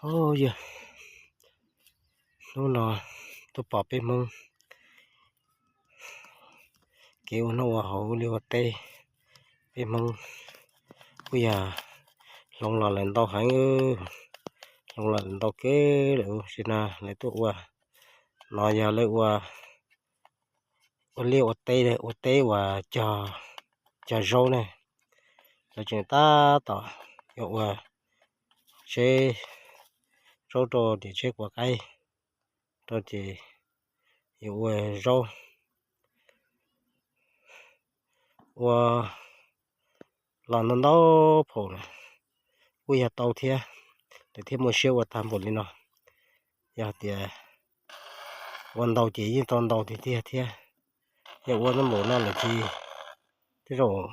Au yog, hnub no tuaj pom peb Hmoob kev ua noj ua haus ua liaj ua teb, peb Hmoob kuj yog hloov los lawm ntau heev, hloov los lawm ntau kawg lawm. Tam sim no lawv tuaj ua, no yog lawv ua, ua liaj ua teb, ua teb uas cog, cog zaub ne. Lawv tseem tab tom yuav ua tsheb zaub rau tim tsheb quav qaib rau ces yuav ua zaub, ua los ntau ntau phaum lawm, kuj yog tau thiab, lawv thiaj muaj siab ua tag npaum li no. Yog tias ua ntau ces yeej tau ntau tiag tiag thiab, yog ua tau npaum no lawm ces tej zaum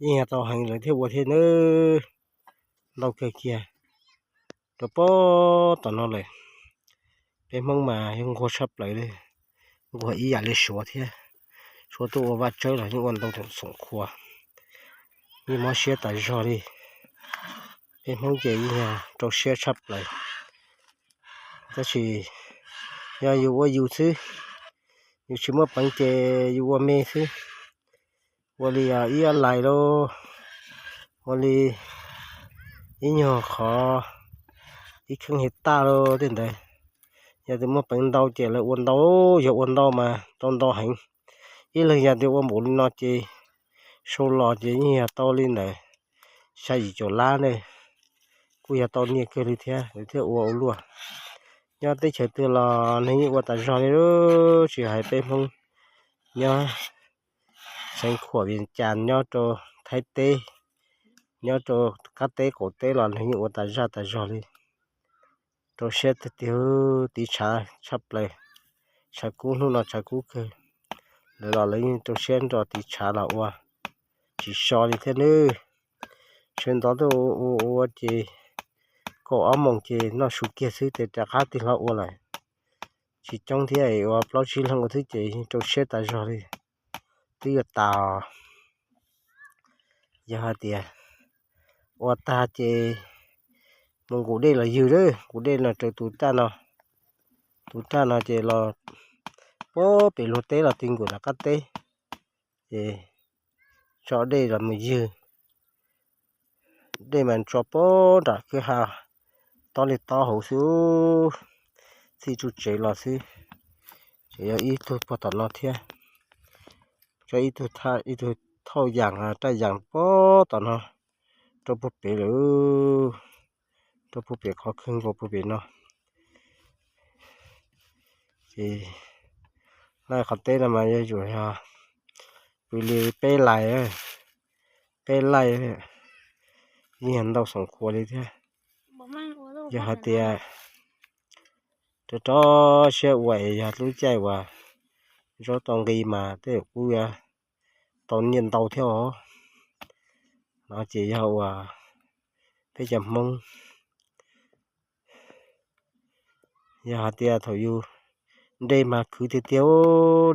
yeej yog tau heev lawv thiaj ua thiab nawb. Ntau kawg kiag, rau pob tom no lawm. Peb Hmoob mas yog nquag tshaj plaws li, nquag ib yam li Suav thiab. Suav tuaj ua vaj tsawb los yeej ua ntau xoom khuas, yeej mob siab tas zog li. Peb Hmoob ces yeej yog rau siab tshaj plaws. Tab sis yog yus ua yus xwb, yus tsis muaj peev ces yus ua me xwb. Ua li ib ob lais lauj, ua li ib nyuag qhov, ib kheeb hais taj lauj tej ntawd. Yog tias muaj peev ntau ces lawv ua ntau, yog ua ntau mas tau ntau heev. Ib leeg yog tias ua npaum li no ces sau los ces yeej yog tau li ntawd xya yim caum lab ne, kuj yog tau nyiaj kawg li thiab, lawv thiaj ua ua luaj. Nyob teb chaws twg los neeg yeej ua tas zog li, tsis hais peb Hmoob nyob Xeev Khuam, Vias Cas, nyob rau Thaib teb, nyob rau qab teb qaum teb los neeg yeej ua tas zaj tas zog li. Rau siab tiag tiag, tiv tshav tshaj plaws, tshav kub, hnub no tshav kub kawg. Lawv los lawv yeej rau siab nrog tiv tshav los ua, tsis so li thiab nawb. Sawv ntxov tuaj ua ua ua ces kaum ob moos ces noj su kiag xwb ces rov qab tig hlo ua lawm. Tsis coob thiab, ua plaub tsib leeg ua xwb ces rau siab tas zog li, twb yuav tas. Yog hais tias ua tag ces mus nqus dej los ywg, nqus dej los raws tus raj no, tus raj no ces los puag pem luag teb los ti nkaus nram qab teb, ces tso dej los mus ywg. Dej mas tso puag nram kwj ha, tob li tob hauv xwb, txij tsuj tsev los xwb. Ces yog ib tug puag tom no thiab, tso ib tug, ib tug thauj yas, raj yas puag tom no, rau puag pem lawm, rau puag pem qhov khwj nkaus puag pem no. Ces laj qhov teb no mas yuav tsum yog pw li peb lais, peb lais, yeej yog ntau xoom khuas li thiab. Yog hais tias rov rov siab ua es yog lub caij uas zaub tau nqi mas tej zaum kuj yuav tau nyiaj ntau thiab os. No ces yog uas peb cov Hmoob, yog hais tias thaum yus de mas khwv tiag tiag,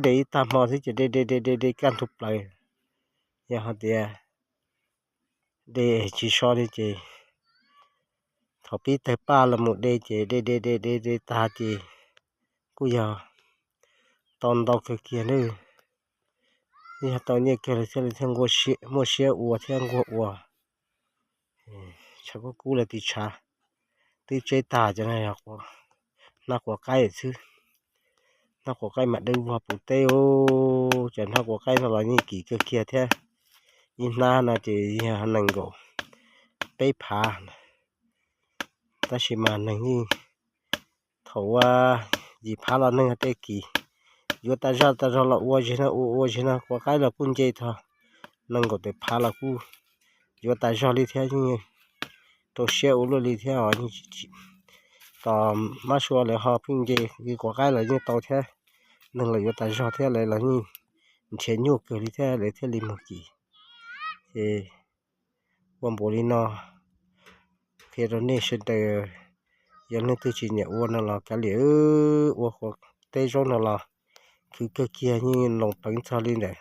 de ib tag hmo xwb ces de de de de de kaj ntug plaws. Yog hais tias de tsis so li ces thaum pib tawg paj los mus de ces de de de de de tag ces kuj yog tau ntau kawg kiag nawb. Yog tau nyiaj kiag li thiaj li thiaj muaj siab ua thiab nquag ua. Tshav kub kub lawm tiv tshav, twb tseb tag cov no yog hnab quav qaib xwb. Hnab quav qaib mas dawb vog puv teb, cov hnab quav qaib no los yeej kim kawg kiag thiab. Ib hnab no ces yog nees nkaum peb phav, tab sis mas neeg yeej, thaum ua yim phav los neeg tej kim, yuav tas zog tas zog los ua zig no, ua ua zig no quav qaib los kuj nce txog nees nkaum tawm phav los kuj yuav tas zog li thiab, yeej rau siab ua luaj li thiab os. Tos mab sua lawv ho pheej nce, quav qaib los yeej tau thiab, neeg los yuav tas zog thiab, lawv los yeej nrhiav nyuaj kawg li thiab lawv thiaj li mus kim. Ces ua npaum li no qhia rau nej sawv daws, yog leej twg tsis nyiam ua no los kav liam, ua quav teb zaub no los khwv kawg kiag, yeej loos peev txog li ntawm,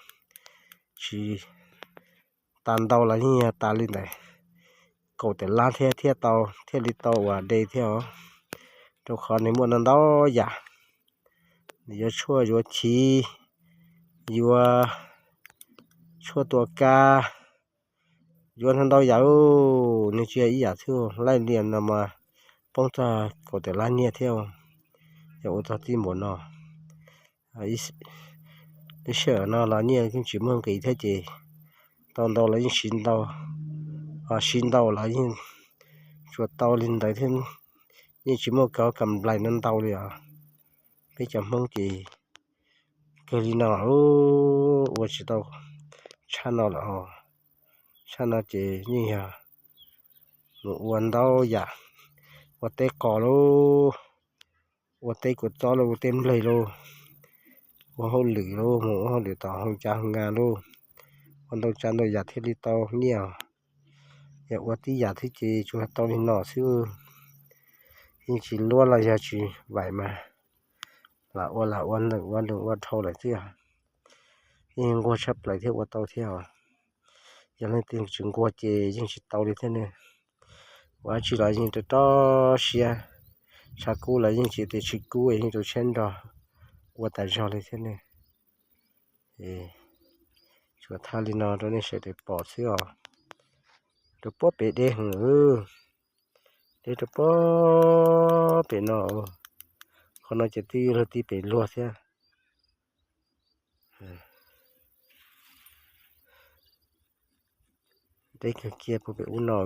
tsis tas ntau los yeej yog tas li ntawm kaum tawm lab thiab thiaj tau, thiaj li tau ua de thiab os. Rau qhov nws muaj ntau ntau yam, yuav tshuaj yuav chiv, yuav tshuaj tua kab, yuav ntau ntau yam, nws tsis yog ib yam xwb. Laij lias no mas poob txog kaum tawm lab nyiaj thiab, yog ua txog txij npaum no. Lub sij hawm no los nyiaj yeej tsis muaj nqis thiab ces tau ntau los yeej siv ntau, ho siv ntau los yeej tsuas tau li ntawd thiab, yeej tsis muaj cov kam nplais no ntau li os. Peb cov Hmoob ces kawg li no, ua tsis tau tshaj no lawm. Tshaj no ces yeej yog mus ua ntau yam, ua teb qos lauj, ua teb kua txob lauj, ua teb nplej lauj, ua hauj lwm lauj, mus ua hauj lwm tom hoo cav hoo nga lauj, ua ntau tsav ntau yam thiaj li tau nyiaj. Yog ua tib yam thiab ces tsuas tau li no xwb. Yeej tsis luab los yog tsis vaim mas lam ua lam ua neem ua neem ua dhau lawm xwb. Yeej nquag tshaj plaws thiab ua tau thiab os. Yog leej twg tsis nquag ces yeej tsis tau li thiab ne. Ua dab tsi los yeej rau rau siab, tshav kub los yeej tsis tias tsis kub, yeej rau siab nrog ua tas zog li thiab ne. Tsuas thaij li no rau nej sawv daws pom xwb os. Rau puag pem deb heev, deb rau puag pem no. Qhov no ces twb luag tib pem luag thiab. Deb kawg kiag puag pem ub no.